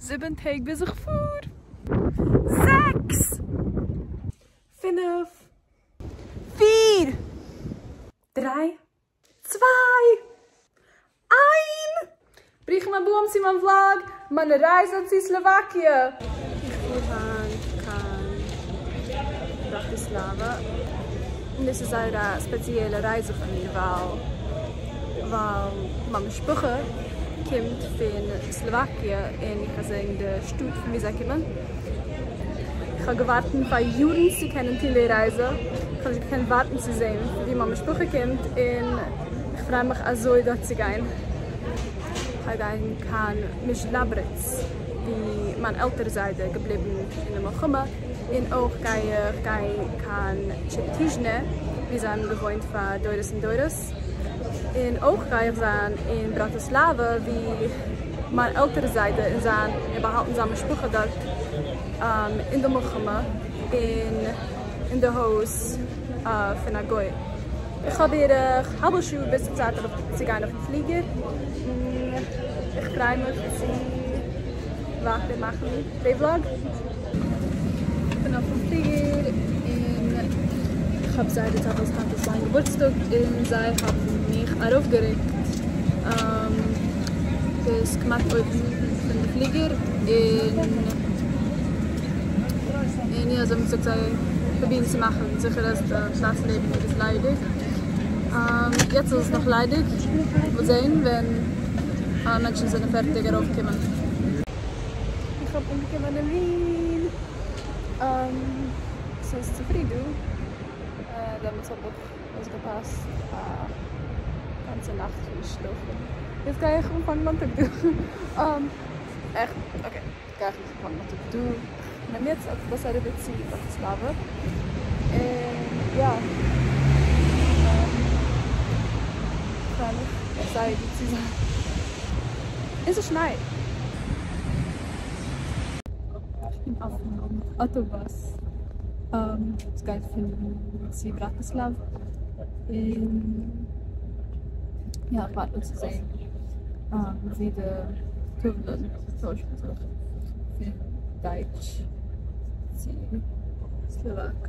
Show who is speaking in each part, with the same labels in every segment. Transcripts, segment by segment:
Speaker 1: זיבן טעג ביז איך פאר. זעקס! פינף! פיר! דריי! צוויי! איין! ברוכים הבאים צו מיין vlog, מיין רייזע צו סלאוואקיע! איך פאר היינט קיין בראטיסלאווא, און דאס איז זייער א ספעציעלע רייזע פאר מיר ווייל ווייל מיין משפחה קומט פון סלאוואקיע און איך גיי זען די שטאט פון וואו זיי קומען. איך האב געווארטן פאר יארן צו קענען טון די רייזע, איך האב נישט געקענט ווארטן צו זען פון וואו מיין משפחה קומט און איך פריי מיך אזוי דארט צו גיין. איך גיי גיין קיין מיזשלאבריץ וואו מיין עלטער זיידע איז געבליבן אין די מלחמה, און אויך גיי איך גיין קיין טשעטיזשנע וואו זיי האבן געוואוינט פאר דורות און דורות, און אויך גיי איך זיין אין בראטיסלאווע וואו מיין עלטער זיידע און זיין און באהאלטן זיין משפחה דארט אין די מלחמה און אין די הויז פון א גוי. איך האב בערך האלבע שעה ביז די צייט צו גיין אויפן פליגער, און איך פריי מיך צו ווייטער מאכן די vlog. איך בין אויפן פליגער און איך האב זיי דערציילט אז היינט איז מיין געבורטסטאג און זיי האבן מיך ארויפגערוקט ביז כמעט אויבן פון די פליגער און און יא זיי האבן געזאגט זיי פרובירן צו מאכן זיכער אז די פלאץ נעבן מיר איז ליידיג. יעצט איז עס נאך ליידיג, מ'וועט זעהן ווען מענטשן זענען פערטיג ארויפקומען. איך האב אנגעקומען אין ווין, ס'איז צופרי דא, דעמאלטס האב איך אויסגעפאסט א גאנצע נאכט פון שלאף, יעצט גיי איך אנפאנגן מיין טאג דא, עכט okay גיי איך נישט אנפאנגן מיין טאג דא, איך נעם יעצט א באס אריבער צו בראטיסלאווע, און יא, כ'פריי מיך זייער דא צו זיין, און ס'שנייט. כ'בין אויפן אוטובוס, עס גייט פון ווין צו בראטיסלאוו, און יא, איך ווארט נאך צו זען ווי די טאוולען טוישן זיך פון דייטש צו סלאוואק.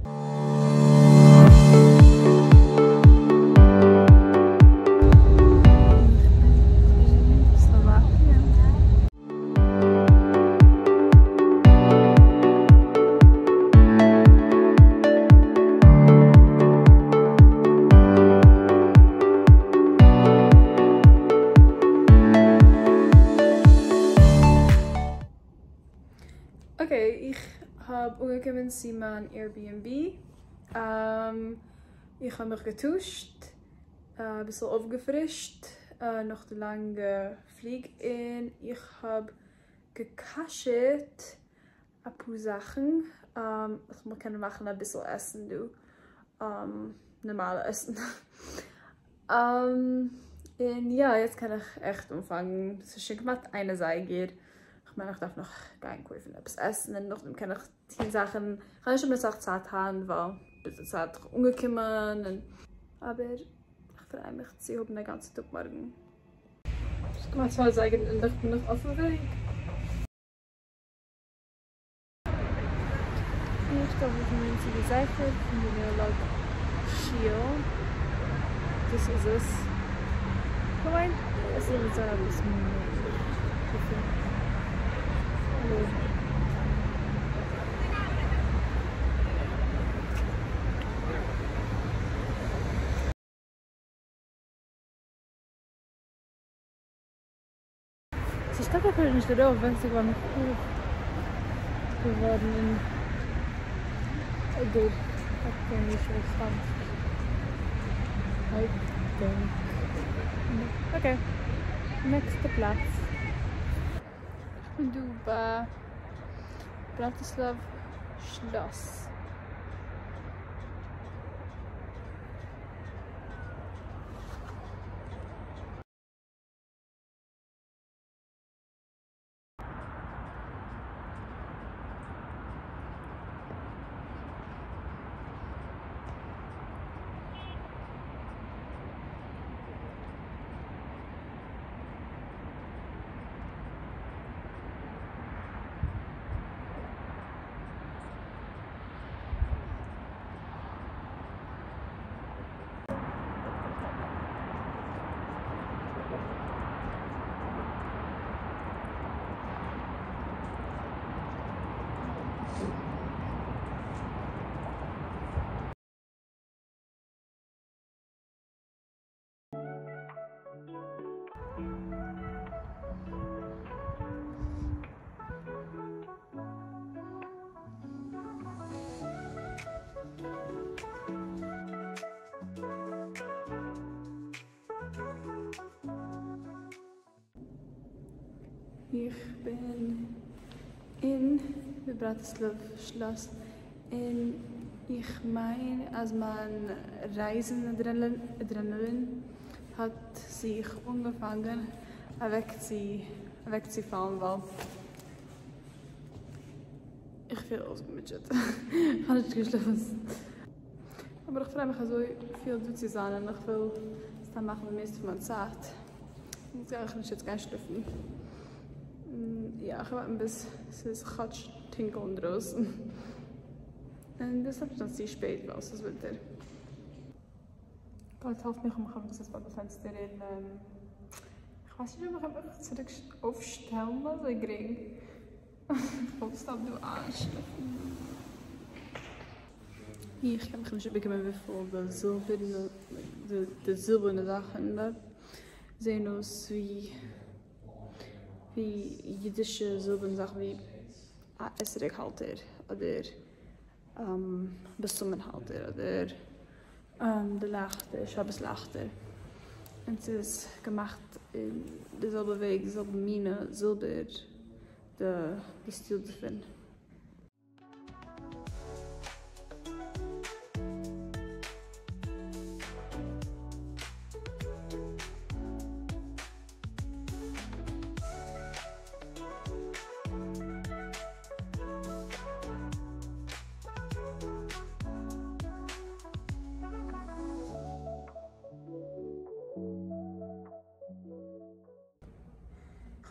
Speaker 1: איך בין אין סלאוואקיע. okay, איך האב אנגעקומען צו מיין Airbnb, איך האב מיך געטושט, אביסל אויפגעפרישט נאך די לאנגע פליג, און איך האב געקאשערט אפאר זאכן, איך זאל קענען מאכן אביסל עסן דא, נארמאלע עסן. און יא, יעצט קען איך עכט אנפאנגן, ס'איז שוין כמעט איין אזייגער, כ'מיין איך דארף נאך גיין קויפן עפעס עסן און נאכדעם קען איך טון זאכן, כ'האב נישט האבן אסאך צייט היינט ווייל ביז די צייט איך אנגעקומען און אבער איך פריי מיך צו האבן א גאנצע טאג מארגן. ס'איז כמעט צוויי אזייגער און איך בין נאך אויפן וועג. איך דארף אנקומען צו די זכר פון די נערלאג שול. דאס איז עס. כ'מיין עס וועט זיין אביסל מער דערפון. ס'שטייט אפילו נישט דערויף ווען ס'איז געווארן חרוב געווארן און אדער האט מען נישט אויך סתם I think okay נעקסטע פלאץ. כ'בין דא ביי בראטיסלאוו שלאס. איך בין אין די בראטיסלאוו שלאס און איך מיין אז מיין רייזן אדרענאלין האט זיך אנגעפאנגען אוועקצופאלן ווייל איך פיל אויסגעמוטשעט, איך האב נישט געשלאפן. אבער איך פריי מיך אזוי פיל דא צו זיין און איך וויל סתם מאכן די מערסטע פון מיין צייט. יעצט גיי איך נישט יעצט גיין שלאפן. יא, איך וועל ווארטן ביז ס'איז כאטש טונקל אינדרויסן. און דאס דארף נישט זיין צו שפעט ווייל ס'איז ווינטער. גאט העלף מיך, איך האב מיך אראפגעזעצט ביי די פענסטער און איך ווייס נישט אויב איך וועל מיך צוריק אויפשטעלן אזוי גרינג. איך וואלט סתם דא איינשלאפן. איך קען מיך נישט איבערקומען וויפיל די זילבערנע די זילבערנע זאכן דארט זעהן אויס ווי ווי אידישע זילבערנע זאכן ווי א אתרוג האלטער אדער בשמים האלטער אדער די לייכטער שבת לייכטער און ס'איז געמאכט אין די זעלבע וועג די זעלבע מינע זילבער די סטיל דערפון.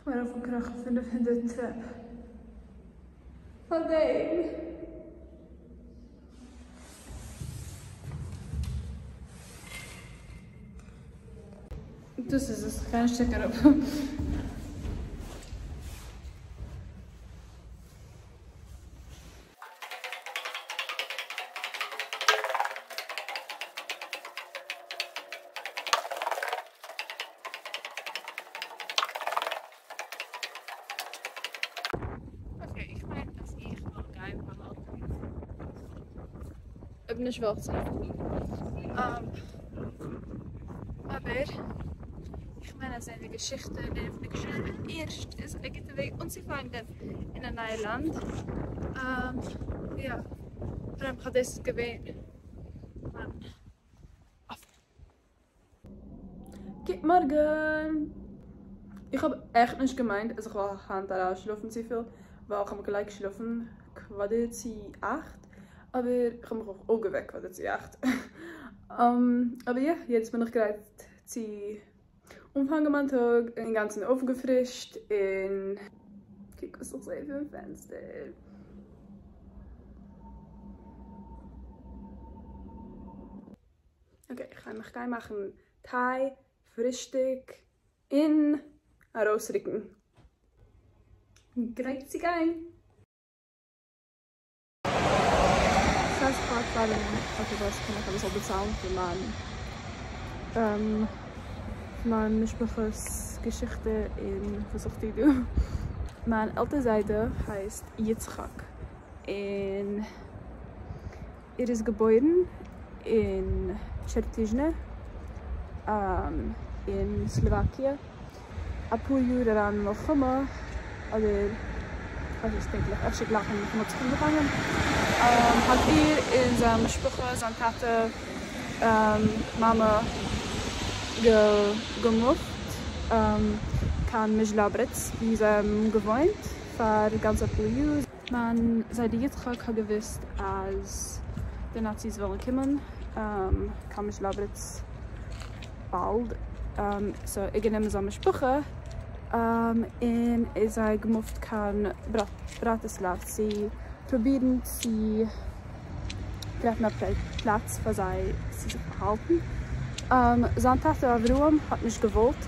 Speaker 1: כ'בין ארויפגעקראכן 500 טרעפ פאר דעם. דאס איז עס, כ'גיי נישט צוריק אראפ. Okay, איך מיין אז איך וויל גיין מיט מיין עלטערן. אויב נישט וועל איך צוריק אבער איך מיין אז זען די געשיכטע, לערנען פון די געשיכטע ערשט איז א גוטע וועג אנצופאנגען אין א נייע לאנד. יא, פאר דעם דאס איז געווען מיין גוט מארגן! איך האב עכט נישט געמיינט אז איך וועל היינט אריינשלאפן צופיל, ווייל איך האב מיך געלייגט שלאפן קוואדער צו אכט, אבער איך האב מיך אויך אויפגעוועקט קוואדער צו אכט. אבער יא, יעצט בין איך גרייט צו אנפאנגען מיין טאג, אינגאנצן אויפגעפרישט, און קוק וואס איך זעה פון פענסטער. Okay, איך גיי מיך גיין מאכן טיי, פרישטאג, און ארויסרוקן. גרייט צו גיין! סאיז פארט פארן אוטובוס קען איך אביסל דערציילן פון מיין מיין משפחה'ס געשיכטע און וואס איך טו דא. מיין עלטער זיידע הייסט יצחק און ער איז געבוירן אין טשערטיזשנע אין סלאוואקיע אפאר יאר אריין אין מלחמה, אדער כ'ווייס נישט פונקטליך, אפשר גלייך ווען די מלחמה האט זיך אנגעפאנגען, האט ער און זיין משפחה, זיין טאטע, מאמע, געמופט קיין מיזשלאברעץ וואו זיי האבן געוואוינט פאר גאנץ אפאר יאר. מיין זיידע יצחק האט געוואוסט אז די נאציס וועלן קומען קיין מיזשלאברעץ באלד, so ער גענומען זיין משפחה און איז זיי געמופט קיין בראטיסלאוו צו פרובירן צו טרעפן א פלאץ פאר זיי צו זיך באהאלטן. זיין טאטע אברהם האט נישט געוואלט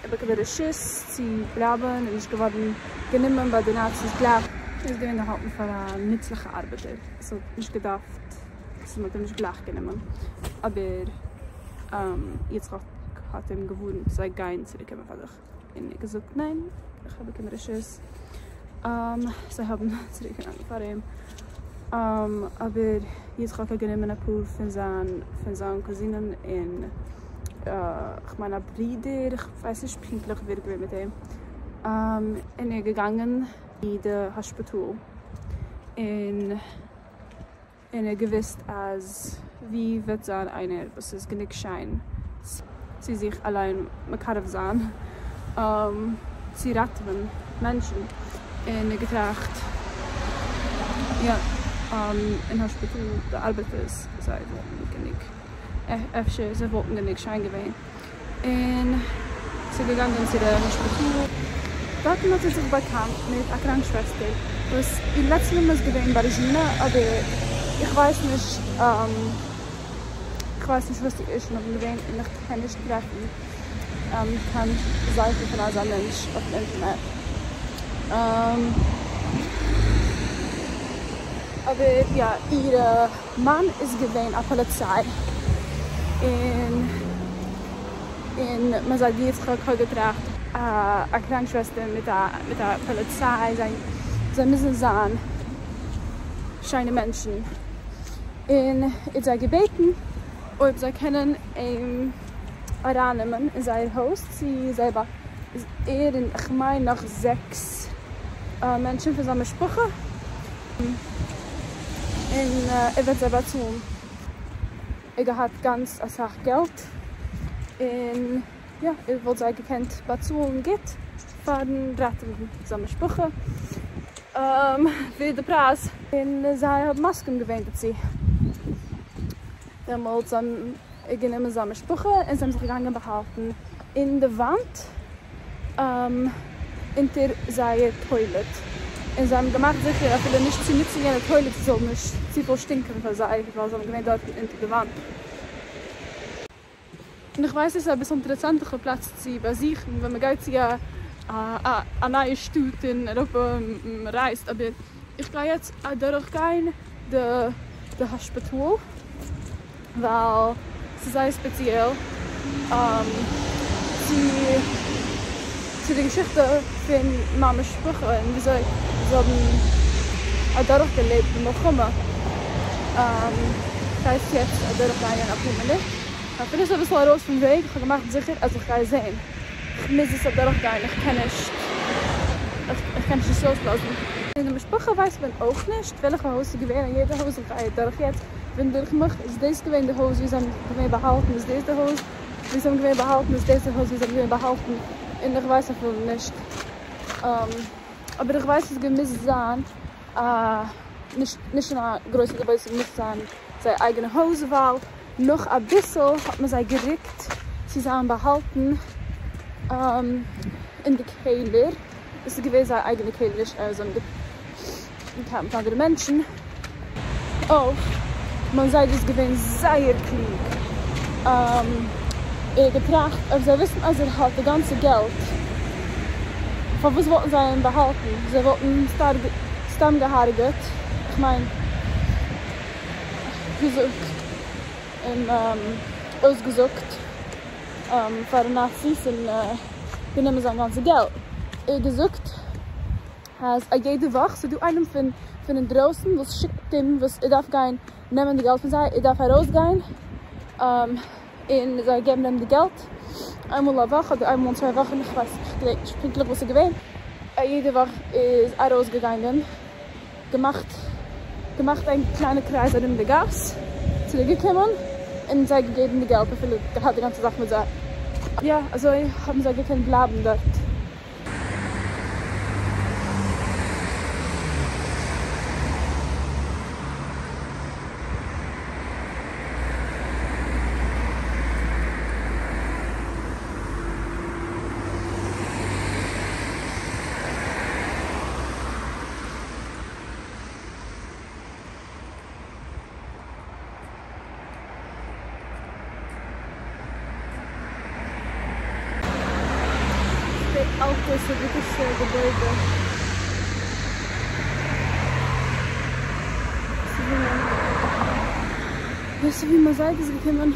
Speaker 1: באקומען רשות צו בלייבן און נישט געווארן גענומען ביי די נאציס גלייך. ער איז געווען געהאלטן פאר א נוצליכע ארבעטער, so האט נישט געדארפט, so מ'האט אים נישט גלייך גענומען, אבער יצחק האט אים געווארנט זיי גייען צוריק קומען פאר דיך, און ער האט געזאגט ניין, איך האב באקומען רשות, זיי האבן צוריק גענומען פאר אים, אבער יצחק האט גענומען אפאר פון זיין פון זיין קוזינען און כ'מיין א ברודער, כ'ווייס נישט פונקטליך ווער איז געווען מיט אים. און ער איז געגאנגען צו די האשפיטאל און און ער האט געוויסט אז ווי וועט זיין איינער וואס איז גענוג שיין צו זיך אליין מקרב זיין צו ראטעווען מענטשן, און ער האט געטראכט יא אין האשפיטאל די ארבעטערס זיי וואלטן גענוג אפשר זיי וואלטן גענוג שיין געווען. און ס'איז געגאנגען צו די האשפיטאל. דארטן האט ער זיך באקאנט מיט א קראנקשוועסטער וואס איר לעצטע נאמען איז געווען בארזשינא אבער איך ווייס נישט איך ווייס נישט וואס איר ערשטע נאמען איז געווען און איך קען נישט טרעפן קיין זכר פון אזא מענטש אויפן אינטערנעט. אבער יא איר מאן איז געווען א פאליציי און און מיין זיידע יצחק האט געטראכט א קראנקשוועסטער מיט א מיט א פאליציי זיי זיי מוזן זיין שיינע מענטשן און ער האט זיי געבעטן אויב זיי קענען אים ארייננעמען אין זייער הויז צו זיי ער און כ'מיין נאך זעקס מענטשן פון זיין משפחה. און ער וועט זיי באצאלן. ער האט געהאט גאנץ אסאך געלט, און יא, ער וואלט זיי געקענט באצאלן גוט פארן ראטעווען זיין משפחה, ווערט די פרייז. און זיי האבן מסכים געווען דערצו. דעמאלטס האבן ער גענומען זיין משפחה און זיי האבן זיך געגאנגען באהאלטן אין די וואנט אונטער זייער טוילעט, און זיי האבן געמאכט זיכער אפילו נישט צו נוצן יענע טוילעט ס'זאל נישט צופיל שטינקען פאר זיי ווייל זיי זענען געווען דארטן אונטער די וואנט. און איך ווייס עס איז אביסל אינטערעסאנטליכע פלאץ צו באזוכן ווען מ'גייט צו א א נייע שטאט אין אייראפע און מ'רייזט, אבער איך גיי יעצט אדורך גיין די די האשפיטאל ווייל ס'איז זייער ספעציעל צו צו די געשיכטע פון מיין משפחה און וויאזוי זיי האבן אדורך געלעבט די מלחמה. כ'גיי עס יעצט אדורך גיין אין אפאר מינוט. אפילו ס'איז אביסל ארויס פון וועג, כ'האב געמאכט זיכער אז איך גיי זעהן. כ'מוז עס אדורך גיין, איך קען נישט, איך קען נישט עס אויסלאזן. און די משפחה ווייסט מען אויך נישט וועלכע הויז ס'איז געווען, אין יעדע הויז איך גיי אדורך יעצט וואונדער איך מיך, איז דאס געווען די הויז ווי זיי האבן געווען באהאלטן, איז דאס די הויז ווי זיי האבן געווען באהאלטן, איז דאס די הויז ווי זיי האבן געווען באהאלטן, און איך ווייס אפילו נישט. אבער איך ווייס ס'איז געמוזט זיין א, נישט נישט אין א גרויסע געביידע, ס'איז געמוזט זיין זייער אייגענע הויז, ווייל נאך אביסל האט מען זיי גערוקט צו זיין באהאלטן אין די קעלער, עס איז געווען זייער אייגענע קעלער נישט אז זיי האבן געטענה'ט מיט אנדערע מענטשן. אויך, מיין זיידע איז געווען זייער קלוג, ער האט געטראכט אויב זיי וויסן אז ער האט די גאנצע געלט פארוואס וואלטן זיי אים באהאלטן, זיי וואלטן אים סתם געהארגעט, איך מיין. געזאגט און אויסגעזאגט פאר די נאציס און גענומען זיין גאנצע געלט. ער האט געזאגט אז א יעדע וואך ס'איז דא איינעם פון פון אינדרויסן וואס שיקט אים וואס ער דארף גיין נעמען די געלט פון זיי, ער דארף ארויסגיין און זיי געבן אים די געלט איינמאל א וואך אדער איינמאל אין צוויי וואכן, איך ווייס איך געדענק נישט פונקטליך וואס ס'איז געווען. א יעדע וואך איז ארויסגעגאנגען. געמאכט געמאכט איין קליינע קרייז ארום די גאס, צוריק געקומען און זיי געגעבן די געלט אפילו געהאט די גאנצע זאך מיט זיי, יא אזוי האבן זיי געקענט בלייבן דארט. די אלטע סאוויעטישע געביידע. דאס איז ווי מיין זיידע איז געקומען.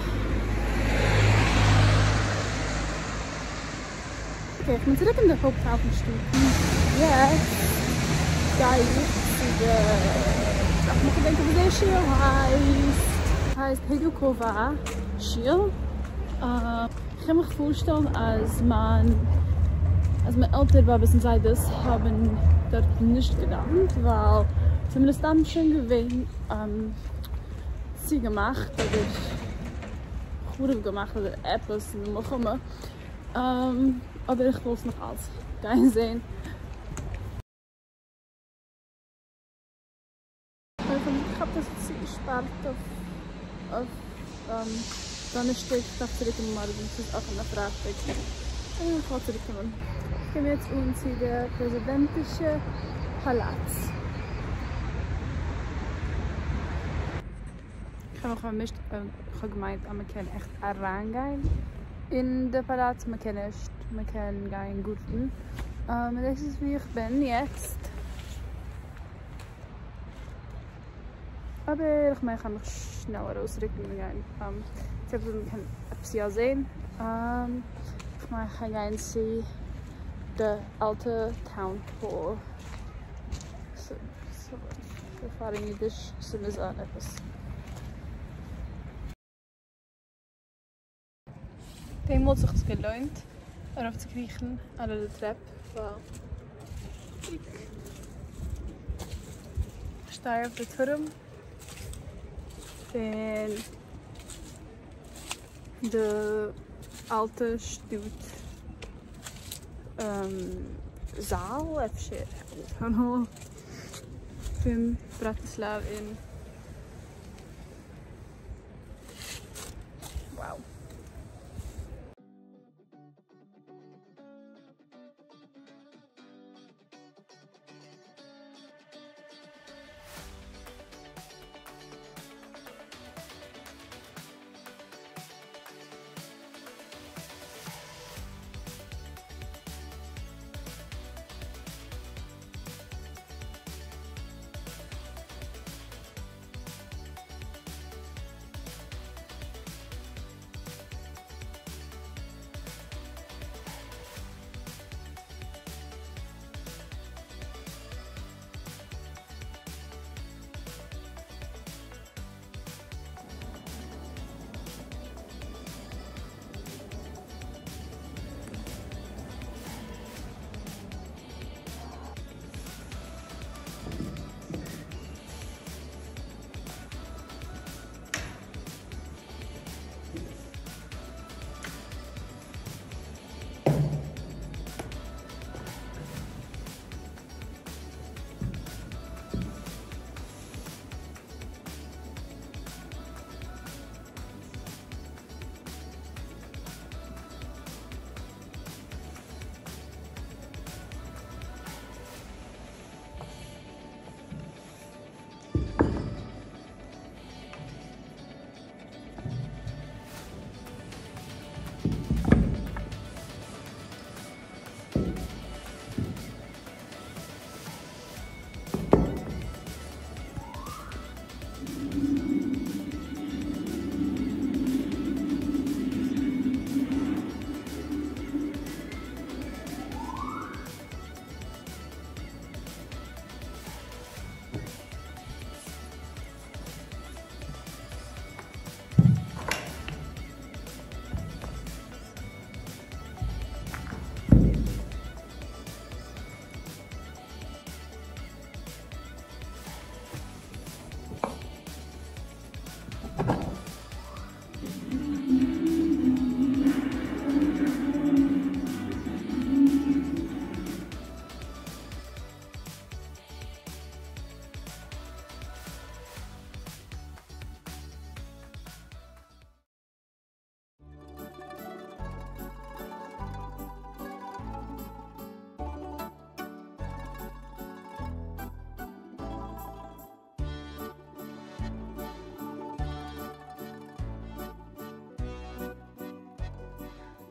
Speaker 1: אקעי, איך בין צוריק אין די הויפט טייל פון שטאט. יעצט גיי איך צו די, דארף מיך געדענקען ווי די שול הייסט. הייסט היידוקאווא שול. איך קען מיך פארשטעלן אז מיין, אז מיין עלטער באבעס און זיידעס האבן דארט נישט געדאווענט ווייל ס'איז מן הסתם שוין געווען צוגעמאכט אדער חרוב געמאכט אדער עפעס אין די מלחמה, אבער איך וויל עס נאך אלץ גיין זעהן. איך האב נישט געכאפט אז ס'איז צוגעשפארט אויף דאנערשטאג, איך דארף צוריק קומען מארגן, ס'איז אפען אויף פרייטאג, און איך וועל צוריק קומען. איך קום יעצט אן צו די פרעזידענטישע פאלאץ. איך האב מיך פארמישט, איך האב געמיינט אז מ'קען עכט אריינגיין אין די פאלאץ, מ'קען נישט, מ'קען גיין אין גארטן, און דאס איז ווי איך בין יעצט. אבער איך מיין כ'גיי מיך שנעל ארויסרוקן און גיין צו עפעס וואס מ'קען עפעס יא זעהן. כ'מיין כ'גיי גיין צו די אלטע טאון האל. ס'פאר אין אידיש ס'מוז זיין עפעס. דעם וואלט זיך עס געלוינט ארויפצוקריכן אלע די טרעפ ווייל איך שטיי אויף די טורעם פון די אלטע שטאט זאל אפשר טאון האל פון בראטיסלאוו אין. Wow.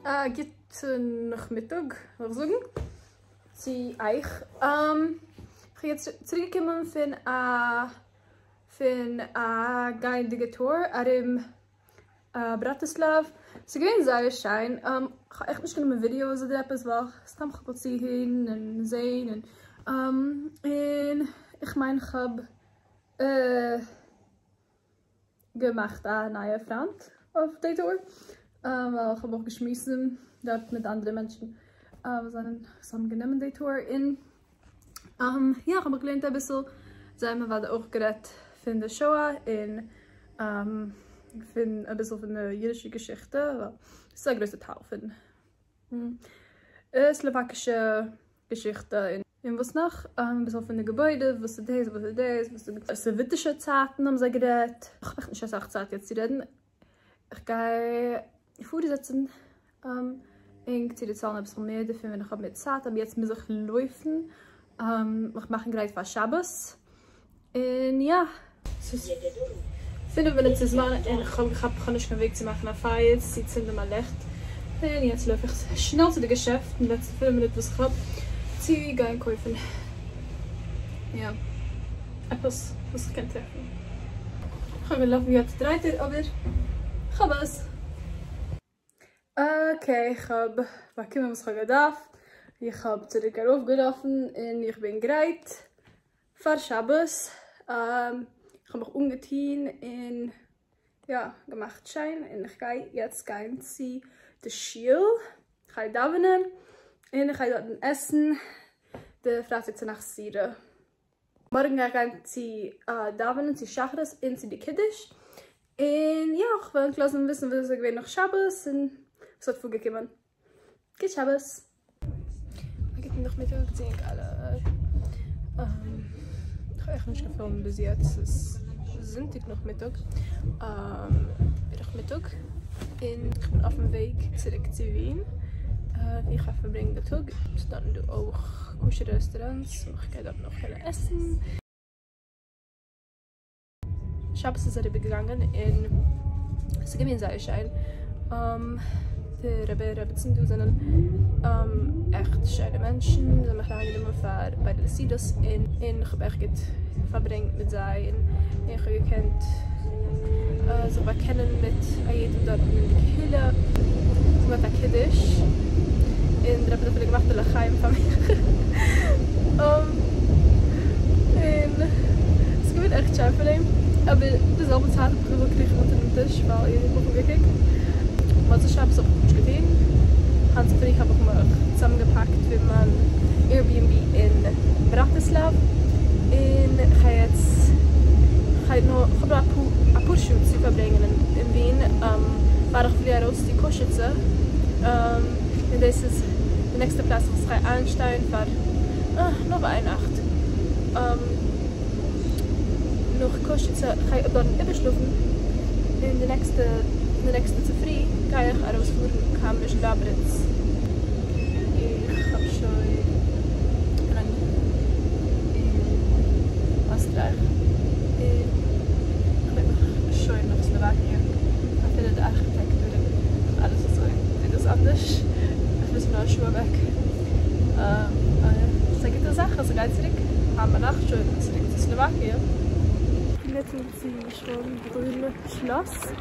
Speaker 1: א גוטן נאכמיטאג וועל איך זאגן צו אייך. כ'בין יעצט צוריק געקומען פון א פון א גייענדיגע טור ארום בראטיסלאוו, ס'איז געווען זייער שיין, כ'האב עכט נישט גענומען ווידיאוס אדער עפעס ווייל סתם כ'האב געוואלט צוהערן און זעהן און איך מיין כ'האב געמאכט א נייע פריינט אויף די טור, ווייל כ'האב אויך געשמועסן דארט מיט אנדערע מענטשן. וואס זענען וואס האבן גענומען די tour און יא איך האב מיך געלערנט אביסל, זיי האבן אוודאי אויך גערעדט פון די שואה און פון אביסל פון די אידישע געשיכטע ווייל ס'איז א גרויסע טייל פון סלאוואקישע געשיכטע און וואס נאך, אביסל פון די געביידע, וואס איז דאס וואס איז דאס, וואס איז סאוויטישע צייטן האבן זיי גערעדט, איך האב עכט נישט אסאך צייט יעצט צו רעדן, איך גיי פארזעצן ענק צו דערציילן אביסל מער דערפון ווען איך האב מער צייט, אבער יעצט מוז איך לויפן מיך מאכן גרייט פאר שבת, און יא. ס'איז פינף מינוט צו זמן און כ'האב געכאפט כ'האב נישט קיין וועג צו מאכן א פייער צו צינדן מיין לעכט, און יעצט לויף איך שנעל צו די געשעפט אין די לעצטע פינף מינוט וואס כ'האב צו גיין קויפן יא עפעס וואס כ'קען טרעפן. כ'האב געלאפן ווי א צודרייטער אבער כ'האב עס. okay כ'האב באקומען וואס כ'האב געדארפט, איך האב צוריק ארויפגעלאפן און איך בין גרייט פאר שבת, איך האב מיך אנגעטון און יא געמאכט שיין און איך גיי יעצט גיין צו די שול, איך גיי דאווענען און איך גיי דארטן עסן די פרייטאג צונאכטס סעודה. מארגן גיי איך גיין צו דאווענען צו שחרית און צו די קידוש, און יא, כ'וועל ענק לאזן וויסן וויאזוי ס'איז געווען נאך שבת און וואס האט פארגעקומען. גוט שבת! א גוטן נאכמיטאג צו ענק אלע. איך האב עכט נישט געפילמט ביז יעצט, ס'איז זונטאג נאכמיטאג, בערך מיטאג, און איך בין אויפן וועג צוריק צו ווין, ווי איך האב פארברענגט די טאג. ס'איז דארטן דא אויך כשר'ע רעסטוראנטס, סאו איך גיי דארטן אויך קענען עסן. שבת איז אריבער געגאנגען און ס'איז געווען זייער שיין, די רבי און רעבעצן דא זענען עכט שיינע מענטשן, זיי האבן מיך אריינגענומען פאר ביידע די סעודות און כ'האב עכט גוט פארברענגט מיט זיי און איך האב געקענט זיך באקענען מיט א יעדעם דארטן אין די קהילה, כ'האב געהאט א קידוש און די רבי האט אפילו געמאכט די לחיים פאר מיך און ס'איז געווען עכט שיין פון אים, אבער די זעלבע צייט האב איך געוואלט קריכן אונטער דעם טיש ווייל יעדער האט מיך אנגעקוקט. מוצאי שבת האב איך גארנישט געטון, היינט צופרי האב איך מיך צוזאמגעפאקט פון מיין Airbnb אין בראטיסלאוו און כ'גיי יעצט כ'גיי נאר כ'האב נאר אפאר שעה צו פארברענגען אין ווין פאר איך פלי ארויס צו קאשיצע און דאס איז די נעקסטע פלאץ וואס כ'גיי איינשטיין פאר נאר פאר איין נאכט נאך קאשיצע כ'גיי דארטן איבערשלאפן און די נעקסטע די נעקסטע צופרי גיי איך ארויספארן קיין מעזשדאבריץ. איך האב שוין אנגעקומען אין אסטרייך און כ'בין מיך שוין נאך סלאוואקיע, אפילו די ארכיטעקטור און אלעס אזוי זעט אויס אנדערש, אפילו ס'איז נאר א שעה אוועק. ס'איז א גוטע זאך אז כ'גיי צוריק היינט ביינאכט שוין צוריק צו סלאוואקיע. כ'בין יעצט צו שענברון שלאס.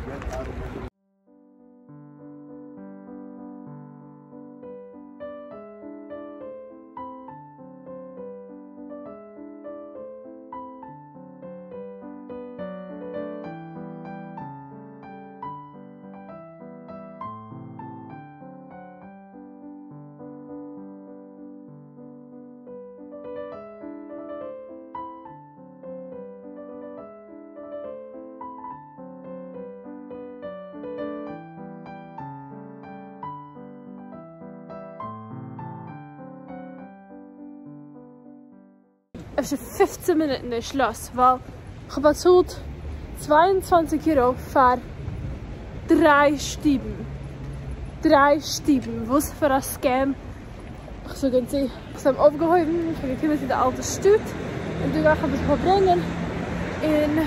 Speaker 1: אפשר פופצן מינוט אין די שלאס ווייל כ'האב באצאלט 22 יורא פאר דריי שטיבן. דריי שטיבן! וואס פאר א scam. כ'זאג ענק צו. כ'האב אויפגעהויבן, כ'בין געקומען צו די אלטע שטאט, און דא גיי איך אביסל פארברענגען, און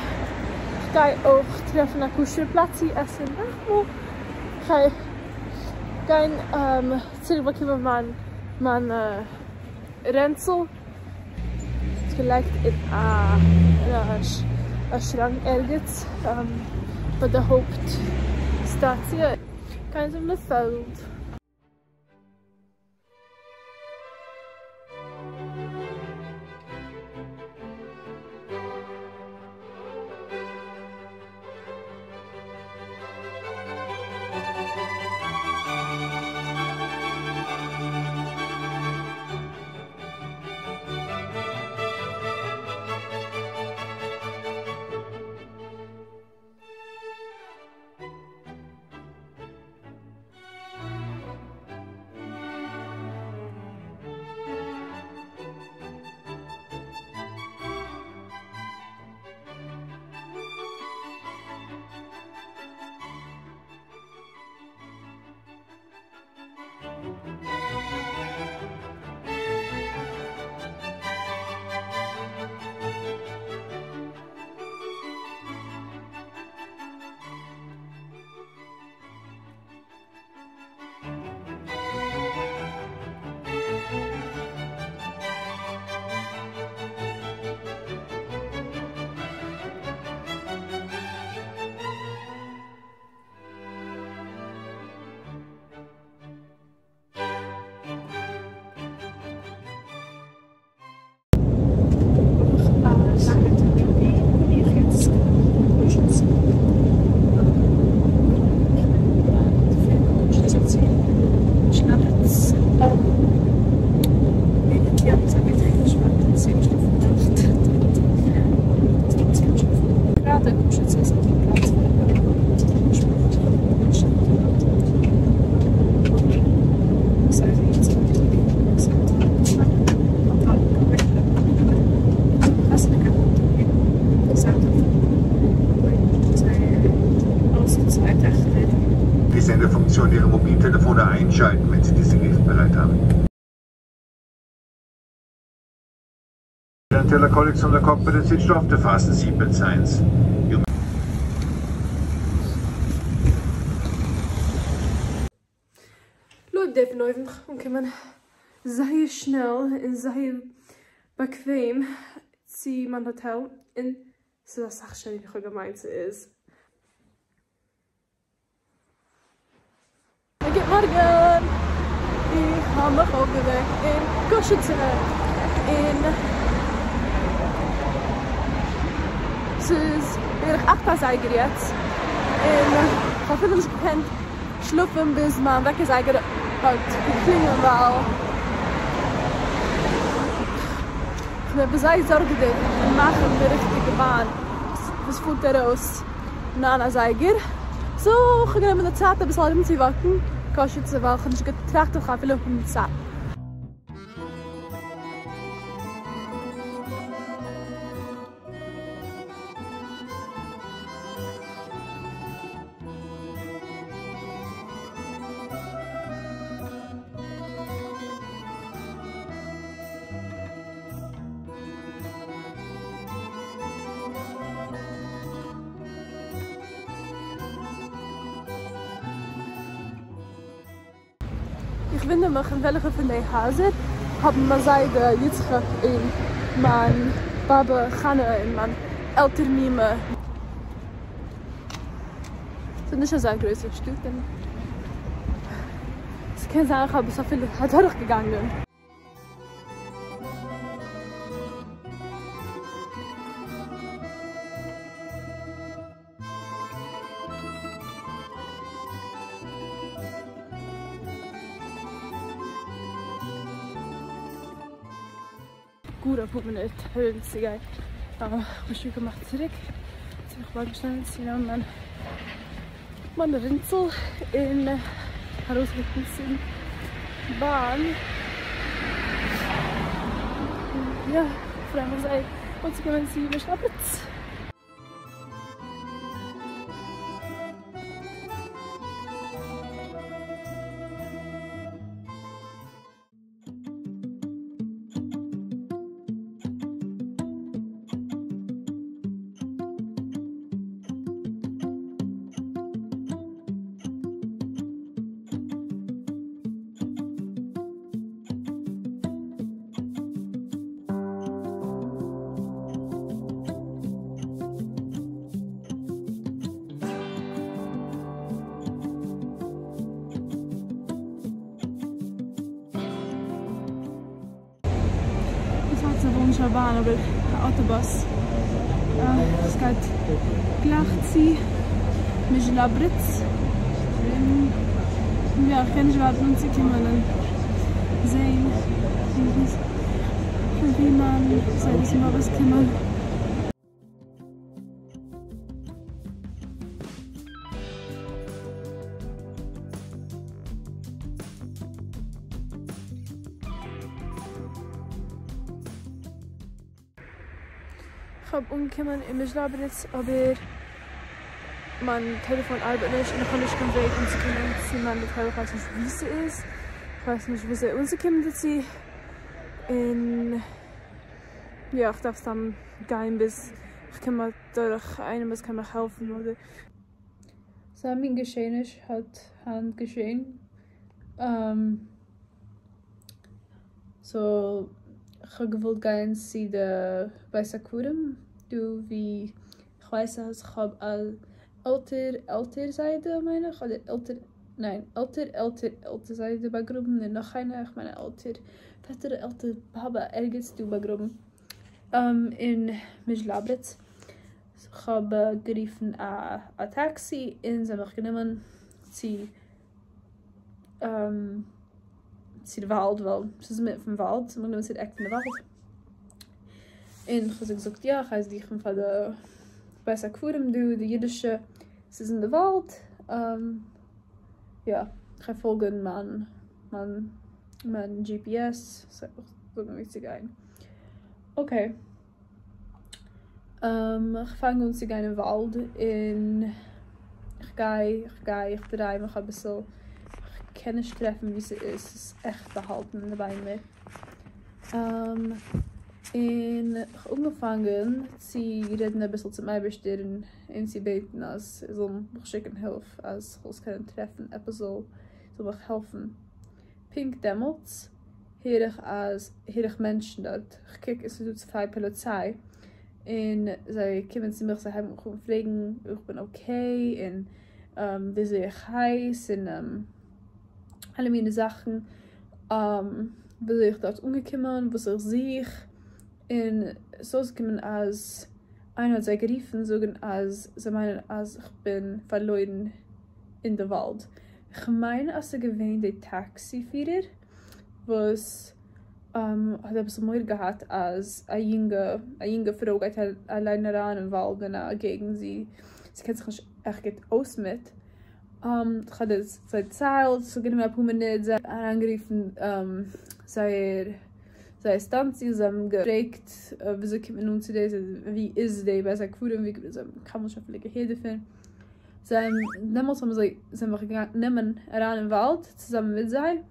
Speaker 1: כ'גיי אויך טרעפן א כשר'ע פלאץ צו עסן נאכטמאל, כ'גיי גיין צוריק באקומען מיין מיין רענצל, ס'איז געלייגט אין א שראנק ערגעץ ביי די הויפט סטאנציע, גיין צום לופטפעלד.
Speaker 2: Teller Kollektion der Cockpit and Switched off the fasten seatbelt signs. You
Speaker 1: לויט די פון אויבן אנקומען זייער שנעל און זייער באקוועם צו מיין האטעל, און ס'איז אסאך שענער ווי כ'האב געמיינט ס'איז. א גוט מארגן! איך האב מיך אויפגעוועקט אין קאשיצע, און ס'איז בערך אכט אזייגער יעצט, און כ'האב אפילו נישט געקענט שלאפן ביז מיין וועקער זייגער האט געקלינגען ווייל כ'בין עפעס זייער זארגעדיג אין מאכן די ריכטיגע באן וואס פארט ארויס ניין אזייגער, סאו כ'האב גענומען די צייט אביסל ארומצואוואקן קאשיצע ווייל כ'האב נישט געטראכט אז כ'גיי אפילו האבן צייט. איך וואונדער מיך אין וועלכע פון די הייזער האבן מיין זיידע יצחק און מיין באבע חנה און מיין עלטער מומע. ס'איז נישט אזא גרויסע שטאט און ס'קען זיין איך האב עס אפילו אדורכגעגאנגען. גאר אפאר מינוט ארום צו גיין, כ'בין שוין געמאכט צוריק, צו מיך בייגעשטאנען צו נעמען מיין רענצל און ארויסרוקן צום באן, יא, כ'פריי מיך זייער אנצוקומען צו מיזשלאבריץ. דאס הייסט איך וויל נישט א באן אבער א אוטובוס. עס גייט גלייך צו מיזשלאבריץ. און יא, איך קען נישט ווארטן אנצוקומען און זעהן פון ווי מיין זיידעס און באבעס קומען. כ'האב אנגעקומען אין מיזשלאבריץ אבער מיין טעלעפאן ארבעט נישט און איך האב נישט קיין וועג אנצוקומען צו מיין האטעל, איך ווייס נישט וואו ס'איז, כ'ווייס נישט וויאזוי אנצוקומען דערצו, און יא איך דארף סתם גיין ביז כ'קום אדורך איינעם וואס קען מיך העלפן אדער.
Speaker 3: אזא מין געשעעניש האט היינט געשען, סאו כ'האב געוואלט גיין צו די בית הקברים דא ווי כ'ווייס אז כ'האב א עלטער עלטער זיידע מיין איך אדער עלטער ניין עלטער עלטער עלטער זיידע באגראבן און נאך איינער כ'מיין א עלטער פעטער עלטער באבע ערגעץ דא באגראבן אין מיזשלאבריץ. כ'האב גערופן א טעקסי און זיי האבן מיך גענומען צו צו די וואלד ווייל ס'איז אינמיטן פון וואלד, זיי האבן מיך גענומען צו די עק פון די וואלד און כ'האב זיי געזאגט יא כ'גיי זוכן פאר די בית הקברים דא די אידישע ס'איז אין די וואלד יא כ'גיי פאלגן מיין מיין מיין דזשי פי עס ס'וועט מיך זאגן ווי צו גיין אקעי. כ'פאנג אן צו גיין אין וואלד און כ'גיי כ'גיי איך דריי מיך אביסל כ'קען נישט טרעפן ווי ס'איז, ס'איז עכט באהאלטן אין די ביימער. און כ'האב אנגעפאנגען צו רעדן אביסל צום אייבערשטער און אים צו בעטן אז ער זאל מיך שיקן הילף אז כ'זאל עס קענען טרעפן, עפעס זאל זאל מיך העלפן. פונקט דעמאלטס הער איך אז הער איך מענטשן דארט, כ'קוק און ס'איז דא צוויי פאליציי און זיי קומען צו מיך זיי הייבן מיך אן פרעגן אויב כ'בין okay און וויאזוי איך הייס און אלע מיני זאכן, וויאזוי איך דארט אנגעקומען, וואס איך זוך, און ס'איז אויסגעקומען אז איינער האט זיי גערופן זאגן אז זיי מיינען אז כ'בין פארלוירן אין די וואלד, כ'מיין אז ס'איז געווען די טעקסי פירער וואס האט אביסל מורא געהאט אז א יונגע א יונגע פרוי גייט אליין אריין אין וואלד אין א געגנט זי זי קען זיך נישט עכט גוט אויס מיט. כ'האב דאס פארציילט, ס'האט גענומען אפאר מינוט, זיי האבן אריינגערופן זייער זייער סטאנציע, זיי האבן געפרעגט וויאזוי קומט מען אן צו דאס, ווי איז די בית הקברות, זיי האבן קיינמאל נישט אפילו געהערט דערפון, זיי האבן דעמאלטס האבן זיי זיי מיך גענומען אריין אין וואלד צוזאמען מיט זיי,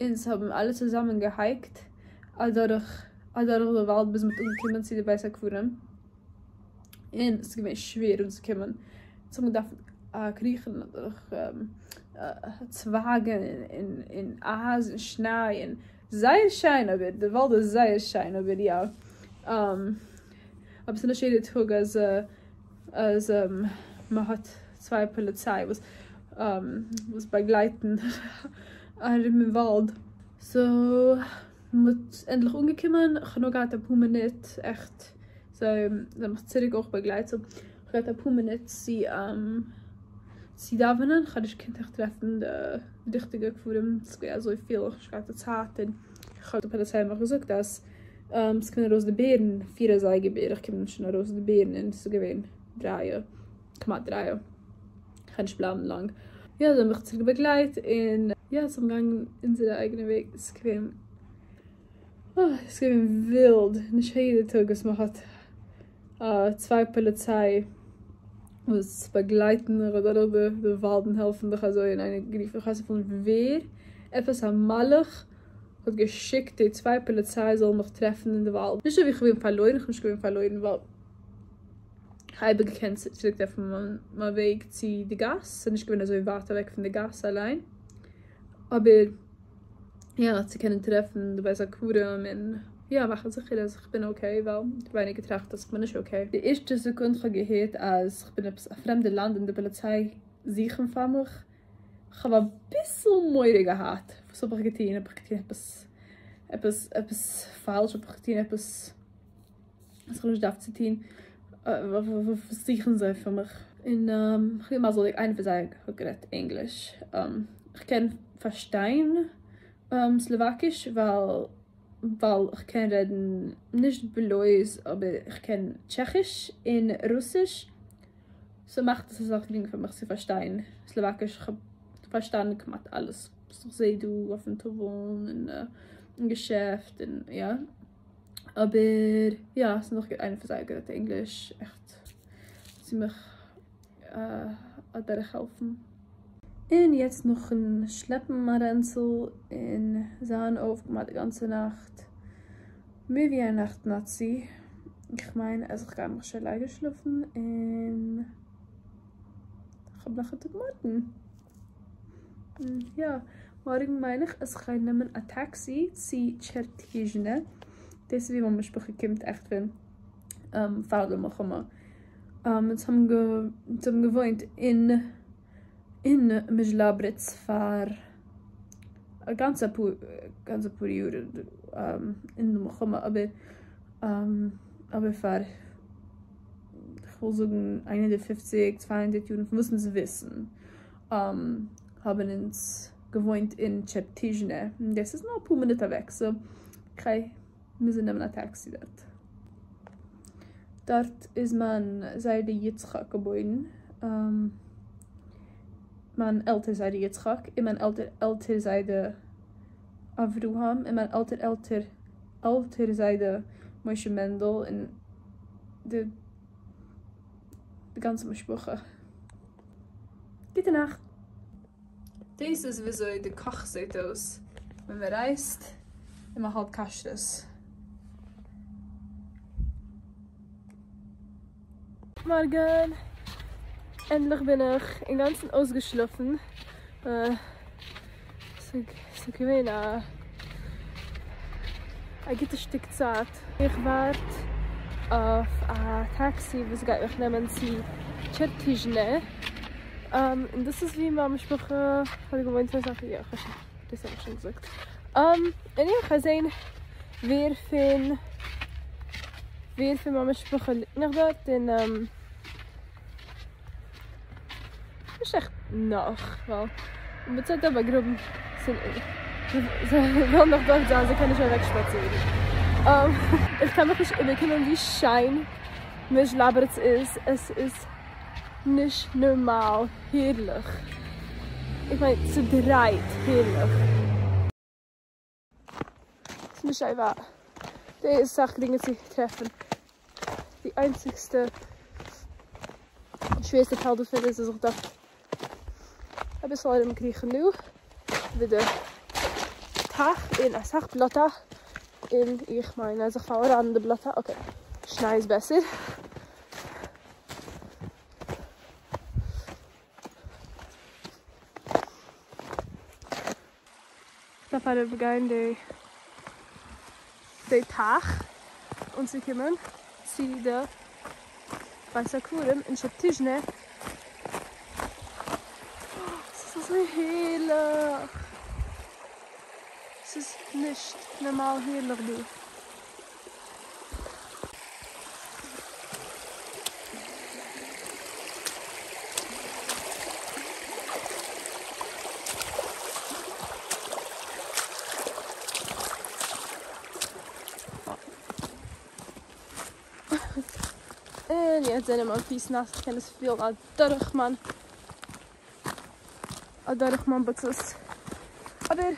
Speaker 3: אונז האבן אלע צוזאמען געהייקט אדורך אדורך די וואלד ביז מ'האט אנגעקומען צו די בית הקברות, און ס'איז געווען שווער אנצוקומען, אונז האבן געדארפט קריכן אדורך צווייגן און אייז און שניי און זייער שיין אבער די וואלד איז זייער שיין אבער יא אבער ס'איז נישט יעדע טאג אז אז מ'האט צוויי פאליציי וואס וואס באגלייטן ארום אין וואלד. so מ'האט ענדליך אנגעקומען, כ'האב נאר געהאט אפאר מינוט עכט זיי האבן מיך צוריק אויך באגלייט so כ'האב געהאט אפאר מינוט צו צו דאווענען, כ'האב נישט געקענט עכט טרעפן די ריכטיגע קברים, ס'איז געווען אזויפיל, כ'האב נישט געהאט די צייט און כ'האב די פאליציי האט מיך געזאגט אז ס'קומען ארויס די בערן, פיר אזייגער בערך קומען שוין ארויס די בערן און ס'איז געווען דרייע, כמעט דרייע, כ'קען נישט בלייבן לאנג. יא זיי האבן מיך צוריק באגלייט און יא אונז האבן געגאנגען אונזערע אייגענע וועג, ס'איז געווען ס'איז געווען ווילד, נישט יעדע טאג וואס מ'האט צוויי פאליציי וואס באגלייטן דיך אדורך די וואלד און העלפן דיך אזוי און איינער האט גערופן איך ווייס אפילו נישט ווער, עפעס א מלאך האט געשיקט די צוויי פאליציי זאלן מיך טרעפן אין די וואלד, נישט אזוי ווי איך בין פארלוירן, איך בין נישט געווען פארלוירן ווייל איך האב אייביג געקענט צוריק טרעפן מיין וועג צו די גאס, ס'איז נישט געווען אזוי ווייט אוועק פון די גאס אליין, אבער יא צו קענען טרעפן די בית הקברות און יא מאכן זיכער אז איך בין okay ווייל איך האב ווייניג געטראכט אז איך בין נישט okay. די ערשטע סעקונד כ'האב געהערט אז כ'בין עפעס א פרעמדע לאנד און די פאליציי זוכן פאר מיך, כ'האב אביסל מורא געהאט, וואס האב איך געטון? האב איך געטון עפעס עפעס עפעס פאלש? האב איך געטון עפעס וואס כ'האב נישט געדארפט צו טון? וואס זוכן זיי פון מיך? און כ'בין מזל'דיג איינער פון זיי האט גערעדט ענגליש, כ'קען פארשטיין סלאוואקיש ווייל ווייל כ'קען רעדן נישט בלויז אבער כ'קען טשעכיש און רוסיש, so מאכט עס אסאך גרינגער פאר מיך צו פארשטיין סלאוואקיש, כ'האב פארשטאנען כמעט אלעס וואס איך זעה דא אויפן טאוול און אין געשעפט און יא, אבער יא ס'איז נאך גוט איינער פון זיי האט גערעדט ענגליש עכט צו מיך אדורך העלפן. און יעצט נאכן שלעפן מיין רענצל און זיין אויף כמעט די גאנצע נאכט, מער ווי איין נאכט נאצי, איך מיין אז איך גיי מיך שוין לייגן שלאפן און כ'האב נאך א טאג מארגן. יא, מארגן מיין איך אז כ'גיי נעמען א טעקסי צו טשערטיזשנע, דאס איז ווי מיין משפחה קומט עכט פון פאר די מלחמה, אונז האבן געוואוינט אין אין מעזשלאבריץ פאר א גאנצע פאר גאנצע פאר יאר אין די מלחמה אבער אבער פאר כ'וויל זאגן 150 200 יארן פון וואס אונז וויסן האבן אונז געוואוינט אין טשערטיזשנע און דאס איז נאר אפאר מינוט אוועק so כ'גיי מוזן נעמען א טעקסי דארט. דארט איז מיין זיידע יצחק געבוירן, מיין עלטער זיידע יצחק, און מיין עלטער עלטער זיידע אברהם, און מיין עלטער עלטער עלטער זיידע משה מענדל, און די גאנצע משפחה. גוטע נאכט. דאס איז וויאזוי די קאך זעט אויס ווען מען רייסט און מען האלט כשרות. מארגן! ענדליך בין איך אינגאנצן אויסגעשלאפן, ס'איז געווען א א גוטע שטיק צייט. איך ווארט אויף א טעקסי וואס גייט מיך נעמען צו טשערטיזשנע, און דאס איז ווי מיין משפחה האט געוואוינט פאר אסאך יאר, דאס האב איך שוין געזאגט. און יא, כ'גיי זעהן ווער פון ווער פון מיין משפחה ליגט נאך דארט, און נישט עכט נאך, ווייל מ'האט זיי באגראבן, זיי וועלן נאך דארט זיין, זיי קענען נישט אוועק שפאצירן. איך קען מיך נישט איבערקומען ווי שיין מעזשלאברץ איז, עס איז נישט נארמאל הערליך, איך מיין צודרייט הערליך. ס'איז נישט אזוי ווייט, דא איז אסאך גרינגער צו טרעפן, די איינציגסטע שווערסטע טייל דערפון איז אז איך דארף אביסל ארום קריכן דא איבער די טייך און אסאך בלאטע, און איך מיין אז איך פאל אריין אין די בלאטע, okay שניי איז בעסער. כ'דארף אריבערגיין די די טייך אנצוקומען צו די בית הקברים אין טשערטיזשנע. ס'איז אזוי הערליך! ס'איז נישט נארמאל הערליך דא. און יעצט זענען מיין פיס נאס, איך קען עס פילן אדורך מיין אדורך מיין בוצעס, אבער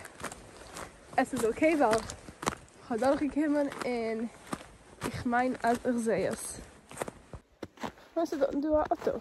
Speaker 3: עס איז okay ווייל כ'האב דורכגעקומען און איך מיין אז איך זעה עס. כ'מיין ס'איז דארטן דא א אוטא.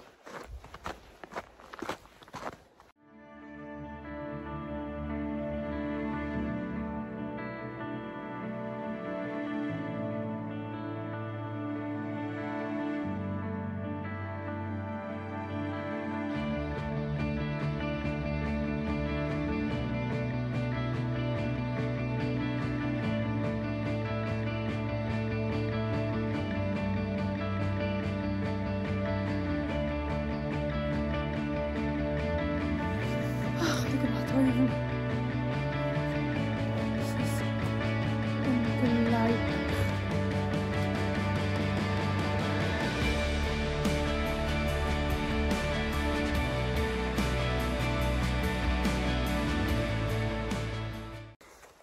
Speaker 3: אך, די געמאכט אויבן. ס'איז אומגלויבליך.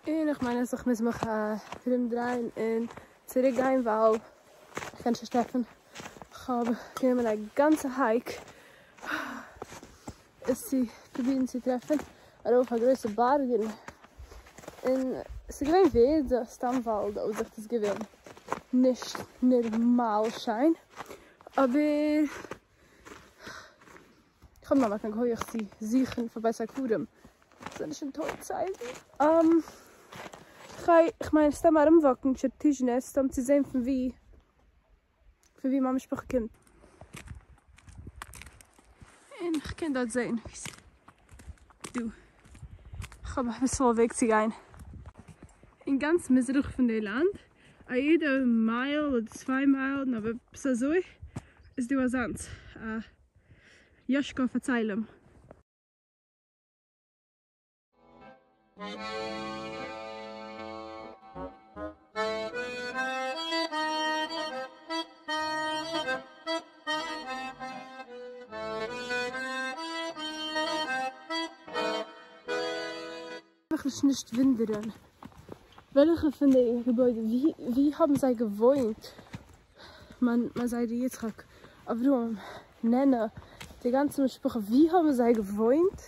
Speaker 3: און איך מיין אז איך מוז מיך ארום דרייען און צוריק גיין ווייל איך קען נישט טרעפן, כ'האב גענומען א גאנצע hike עס צו פרובירן צו טרעפן, ארויף א גרויסע בארג און און ס'איז געווען ווערד סתם ווייל די אויסזיכט איז געווען נישט נערמאל שיין, אבער כ'האב נאך קיין כח צו זוכן פאר בית הקברים, זענען שוין טויט סייווי. כ'גיי, כ'מיין סתם ארומוואקן טשערטיזשנע סתם צו זען פון ווי, פון ווי מיין משפחה קומט. און כ'קען דארט זען ווי ס'איז דא. כ'האב אביסל א וועג צו גיין. אין גאנץ מזרח פון די לאנד, א יעדע מייל אדער צוויי מייל, אבער עפעס אזוי, איז דא אזאנס, א יאשקע אויף א צלם. מיך נישט ווינדערן וועלכע פון די געביידע ווי האבן זיי געוואוינט מיין זיידע יצחק אברהם נענע די גאנצע משפחה ווי האבן זיי געוואוינט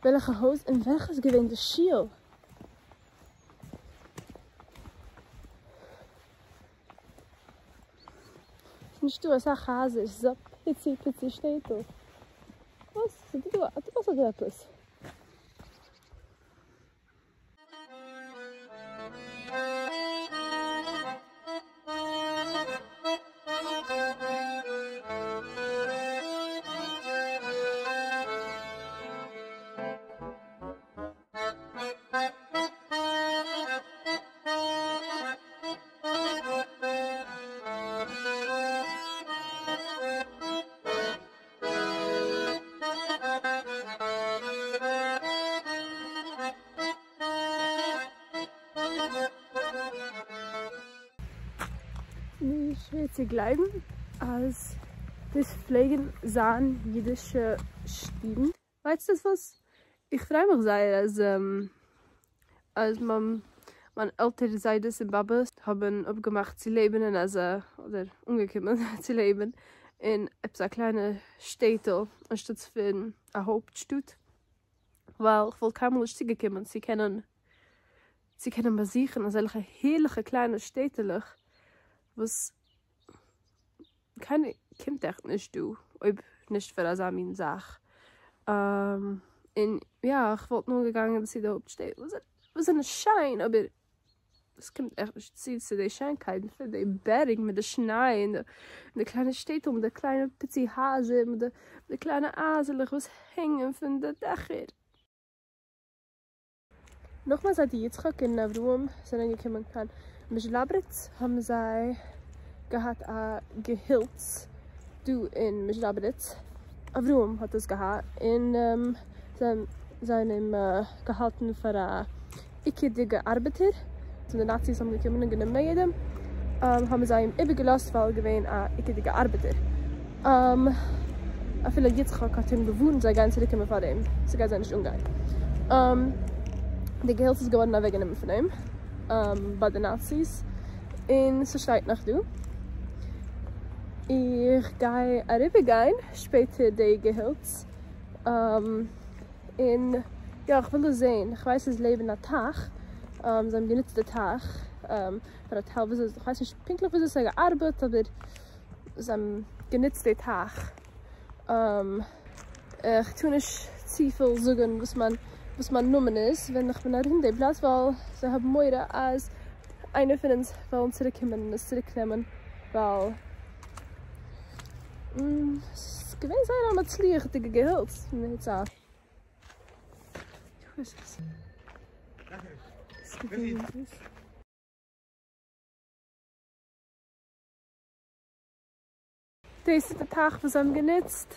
Speaker 3: וועלכע הויז און וועלכע איז געווען די שול? ס'נישטא אסאך הייזער ס'איז א פיצי פיצי שטעטל. וואס? ס'דא דא עפעס?
Speaker 1: מיר שווער צו גלייבן אז דאס פלעגן זיין אידישע שטובן. ווייסט עס וואס? איך פריי מיך זייער אז אז מיין מיין עלטער זיידעס און באבעס האבן אפגעמאכט צו לעבן אין אזא, אדער אנגעקומען צו לעבן אין עפעס א קליינע שטעטל אנשטאטס פון א הויפט שטאט, ווייל כ'וואלט קיינמאל נישט צוגעקומען צו קענען צו קענען באזוכן אזעלכע הערליכע קליינע שטעטעלעך וואס קיינער קומט עכט נישט דא אויב נישט פאר אזא מין זאך, און יא כ'וואלט נאר געגאנגען צו די הויפט שטעט וואס זענען שיין אבער עס קומט עכט נישט צו צו די שיינקייט פון די בערג מיט די שניי און די קליינע שטעטל מיט די קליינע פיצי הייזער מיט די קליינע אייזעלעך וואס הענגען פון די דעכער. נאך מיין זיידע יצחק און אברהם זענען געקומען קיין מעזשלאבריץ האבן זיי געהאט א געהילץ דא אין מעזשלאבריץ, אברהם האט עס געהאט און זיי האבן אים געהאלטן פאר א עיקרדיגע ארבעטער, ווען די נאציס האבן געקומען און גענומען יעדעם האבן זיי אים איבערגעלאזט ווייל ער איז געווען א עיקרדיגע ארבעטער, אפילו יצחק האט אים געווארנט זיי גייען צוריק קומען פאר אים, ס'גייט זיי נישט אנגיין. די געהילץ איז געווארן אוועקגענומען פון אים ביי די נאציס און ס'שטייט נאך דא. איך גיי אריבערגיין שפעטער די געהילץ און יא איך וויל עס זעהן, איך ווייס ס'איז לעבן א טייך, זיי האבן גענוצט די טייך פאר א טייל וויאזוי, איך ווייס נישט פונקטליך וויאזוי ס'האט געארבעט אבער זיי האבן גענוצט די טייך. איך טאר נישט צופיל זאגן וואס מיין וואס מיין נאמען איז ווען איך בין ארום די פלאץ ווייל זיי האבן מורא אז איינער פון אונז וועלן צוריק קומען און עס צוריק נעמען ווייל ס'איז געווען זייער א מצליח'דיגע געהילץ פון די צייט. דאס איז די טייך וואס זיי האבן גענוצט.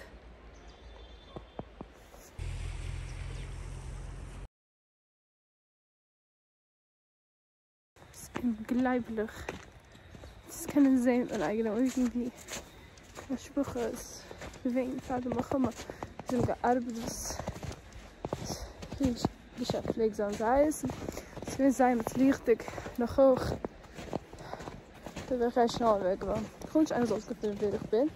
Speaker 1: ס'איז אומגלייבליך צו קענען זען מיט מיינע אייגענע אויגן ווי משפחה איז געווען פאר די מלחמה, זיי האבן געארבעט וואס די געשעפט פלעגט זיין זייערס, ס'איז געווען זייער מצליח'דיג נאך אויך. אבער איך גיי שנעל אוועק ווייל איך וויל נישט איינער זאל אויסגעפינען ווער איך בין.